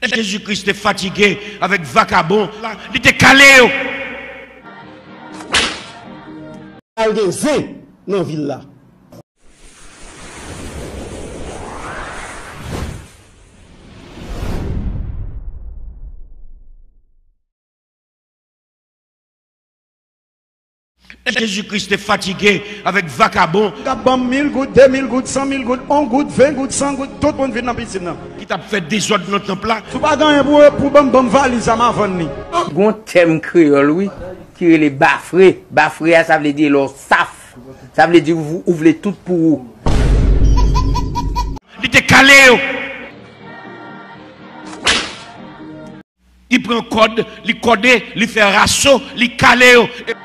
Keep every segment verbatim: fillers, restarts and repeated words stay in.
Jezi Kris te fatige avèk vakabon la, li te kale yo. Al gen zen nan vil la. Jezi Kris te fatige avèk vakabon. K ap ban m mil goud, de mil goud, san mil goud, yon goud, ven goud, san goud, tout moun vin nan pisin nan. Ki t ap fè dezòd nan tanp la. Si w pa gen anyen pou, pou ban m, ban m valiz la, m a vann li. Gon tèm kreyòl, wi, ki rele bafre. Bafre a, sa vle di lè w saf. Sa vle di ou, ou vle tout pou ou. Li te kale yo. Li pran kòd, li kòde, li fè raso, li kale yo. E,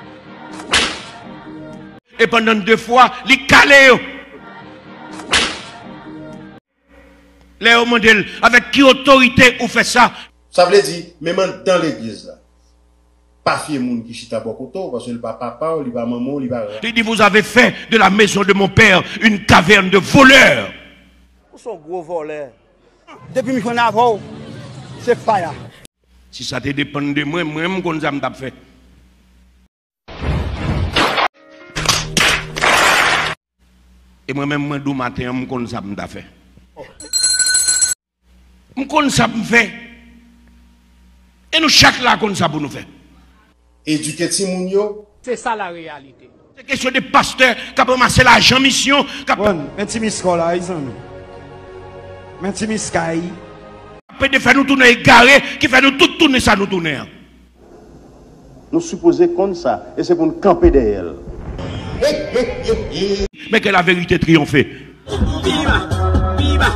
e pandan de fwa, li kale yo. Lè yo mande l, avèk ki otorite ou fè sa? Sa vle di, menm anndan legliz la, pa fye moun ki chita bò kote w, paske li pa papa w, li pa manman w, li pa... Li di, vous avez fait de la maison de mon père une caverne de voleurs. Ou se yon gwo vòlè. Depi m jwenn avè w, se faya. Si sa te depann de mwen, mwen, m konn sa m t ap fè. E mwen menm, mwen di w maten an, m konn sa m ta fè. M konn sa m fè. E nou chak la konn sa pou nou fè. Edike timoun yo. Se sa la reyalite. Se kesyon de pastè k ap ranmase lajan misyon, k ap... Bon, men ti miska w la, wi, zanmi. Men ti miska, wi. Pede fè nou tounen egare, ki fè nou tout tounen sa nou tounen an. Nou sipoze konn sa, e se pou n kanpe dèyè l. Mais que la vérité triomphe. Viva, viva,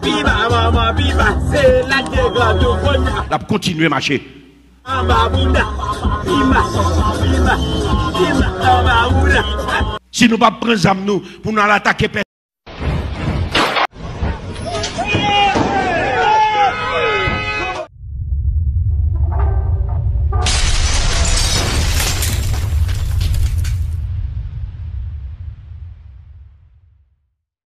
viva, mama, viva, se la degradou konya. L ap kontinye mache. Anba bouda, viva, viva, viva, anba bouda. Si nou pa pran zam nou pou nou al atake pèp